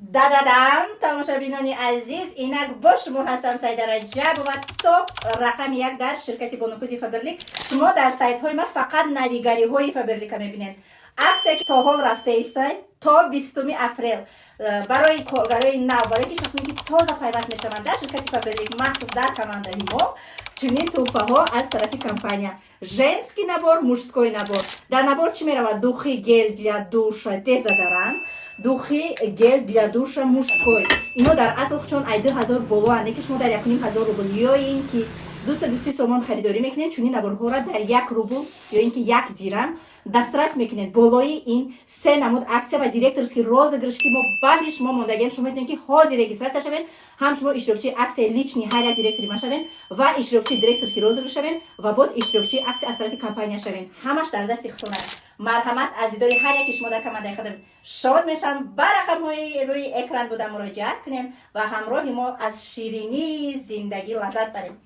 Дададам, тамошобинони азиз, инак бо шумо ҳастам, Саида Раҷабова, топ рақами як дар ширкати бонуфузи Фаберлик. Шумо дар сайтҳои ма фақат навигариҳои Фаберлика мебинед. Аксия, ки то ҳол рафта истай, то 20-уми апрел, барои коргарои нав, барои ки шахсоне, ки тоза пайваст мешаванд дар ширкати Фаберлик, махсус дар командаи мо, чунин тӯҳфаҳо аз тарафи компания: женский набор, мужской набор. Дар набор чӣ меравад? Духи, гель для душа, дезодорант, духи, гель для душа мужской. Ино дар асл чон ай 2000 боло ане, ки шумо дар 1500 рубл ё ин ки 203 сомон харидорӣ мекунед, чунин наборҳоро дар 1 рубл ё ин ки 1 дирам дастрас мекунед. Болои ин се намуд аксия ва директорский розыгрыш, ки мо баҳри шумо мондагием. Шумо метавонед, ки ҳозир регистрация шавед, ҳам шумо иштирокчии аксияи личный ҳар як директори ма шавед ва иштирокчии директорский розыгрыш шавед ва боз иштирокчии аксия аз тарафи компания шавед. Ҳамаш дар дасти худтон аст. Марҳамат, аз дидори ҳар яки шумо дар командаи худам шод мешавам. Ба рақамҳои рӯи экран буда муроҷиат кунем ва ҳамроҳи мо аз ширинии зиндагӣ лаззат барем.